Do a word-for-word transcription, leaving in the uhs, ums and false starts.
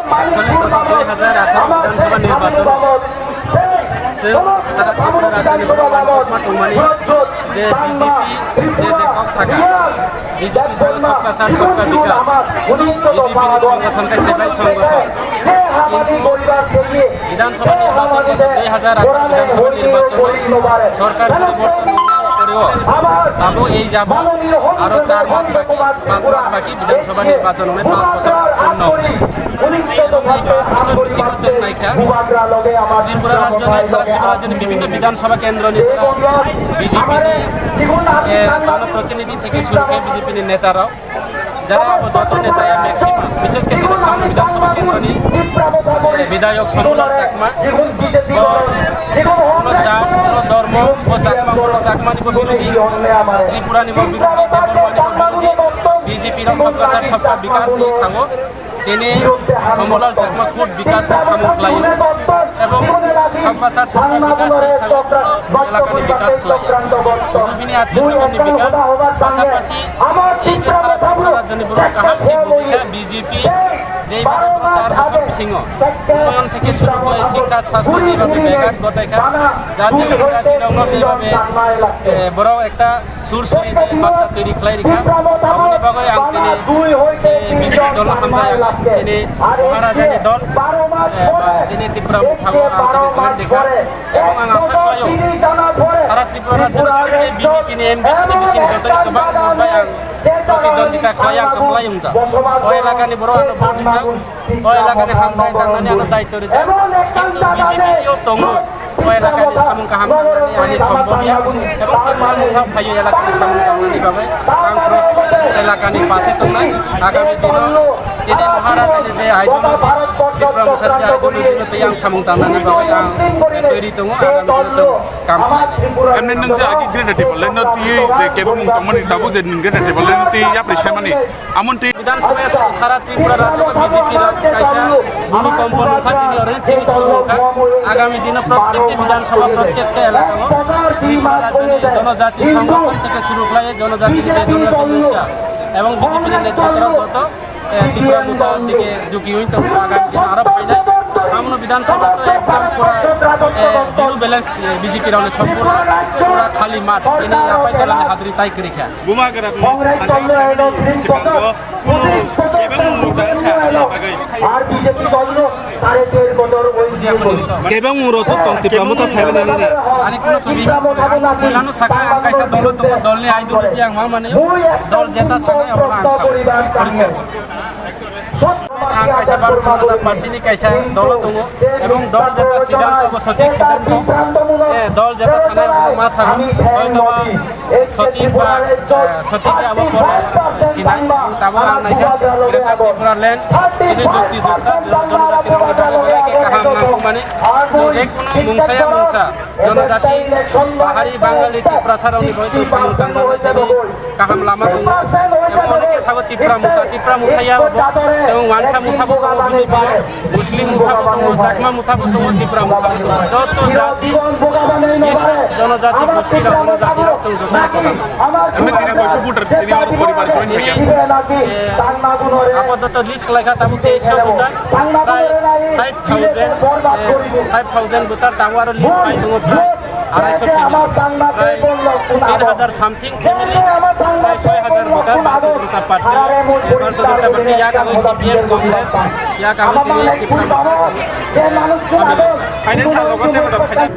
Asole gata dui hajar atharo Bidhan Sabha nirbachon chwng sara Tripura rajyoni borok uansukma tongmani je B J P je je kok saka, B J P saka Sabka Saath Sabka Vikas, B J P ni songothon khe saibai songothon. Kintu Bidhan Sabha nirbachon gata dui hajar atharo Bidhan Sabha nirbachon sorkar poriborton wngmani poreo tabuk ei jabon aro char mas baki, panch mas baki Bidhan Sabha nirbachon wngnai, panch bochor purno. Ebong ei panch bochor bisingo chwng naikha, Tripura rajyoni, sara Tripura rajyoni bibhinno Bidhan Sabha kendroni jora B J P ni, eh, jonoprotinidhi theke shuru khe B J P ni neta rok, jara abo joto neta ya maximum, bishes khe chini Samno Bidhan Sabha kendroni, eh, bidhayok Sambhulal Chakma, bo kono jat, kono dhormo, bo Chakma, kono Chakma ni bo birodhi, Tripura ni bo birodhi, Debbarma ni bo birodhi, B J P rok Sabka Saath Sabka Vikas ni sango. Chini Sambhulal Chakma khud bikas ni samung khlaio, ebong Sabka Saath Sabka Vikas ni salo elakani bikas khlaio. Sudu bini atmiyo swajon ni bikas, pasapasi ei je sara Tripura rajyoni borok kaham khe bujikha B J P, jeibabe borok char bochor bisingo unnoyon theke shuru khlai, sikha, sastho jeibabe begat gotaikha, jati jati rokno jeibabe, eh, borok ekta sur suri je batta toiri khlai rikha. Aboni bagwi ang tini je B J P dol hamjai, ang tini Maharaja ni dol, eh, ba chini Tipra Motha bo ang tini join rikha. Ebong ang asa khlaio, sara Tripura rajyoni sabse B J P ni M D C ni bising jotoni kwbang vote bai ang protidwandita khlai, ang kwplai wngjak. O elakani borok ano vote rijak. O elakani hamkrai tangnani ano daityo rijak. Kintu B J P yo tongo. O elakani samung kaham tangnani ani sombobya. Ebong Tipra Motha phaio elakani samung tangnani bagwi. Ang prostut elakani pase tongnai. Agami dino chini Maharaja ni je ideology, Tipra Motha ni je ideology no tei ang samung tangnani bagwi ang twi tongo. Agami dino chwng kam khlainai. Emni nwng je agi Greater Tipraland no twi je kebo mung tongmani tabuk je nwng Greater Tipraland no twi yapri saimani. Amoni twi Bidhan Sabha ya sara Tripura rajyo B J P rok kaisa bhumi kompo nungkha, tini oro tini suru nungkha. Agami dino prottekti Bidhan Sabha, prottekti elaka o Tripura rajyoni jonojati songgothon theke suru khlai, jonojati ni je jonojati morcha ebong B J P ni netritwo rok joto, eh, Tipra Motha dike juki oi tongo. Agami dino aro phainai samono Bidhan Sabha to ekdom pura, eh, zero balance, eh, B J P rokni song pura, pura khali math. Bini apai tolani hadri tai kwrwi kha. Bubagra ni Sanjay Tripura ni sipango kunu kebeng mung rok tang kha ani bagwi. Kebeng mung rok to tong Tipra Motha phaibai nini. Ani kunu kebeng mung rok, ang poilano sakha, ang kaisa dolo tongo, dolni ideology ang ma mani, dol jeta sanai abono ang sa poriskar. Ang kaisa Bharatiya Janata Party ni kaisa dolo tongo, ebong dol jeta siddhanto bo sothik siddhanto, eh, dol jeta sanai abono ma sago. Hoytoba sothik ba, eh, sothik ya abo pore sinai, tamo ang naikha, Greater Tripura Land, chini jukti jukta, jonojati rokni bagwi bagwi khe kaham nangkukmani, je kono mungsa ya mungsa, jonojati, Bahari, Bangali, Tiprasa rokni bagwi chwng samung tangjak nai chini kaham lama tongo. Emo onekhe sago Tipra Motha, Tipra Motha ya bo chwng Wansa Motha bo tongo B J P o, Muslim Motha bo tongo, Chakma Motha bo tongo, Tipra Motha bo tongo. Joto jati, bis jonojati, gosti rok, jonojati rok chwng joto ekota. Emni tini koiso voter tini oro poribar join khaikha? Eh, apatot list khlaikha tabuk teisho voter, prai five thousand, eh, five thousand voter tabuk aro list phai tongo prai. Arai so family, prai tin hajar something family, prai soi hajar voter, Bharatiya Janata Party, Bharatiya Janata Party, ya kagwi C P M, Congress, ya kagwi tini Tipra Motha samil. Phainai sal logo tei bono phainai.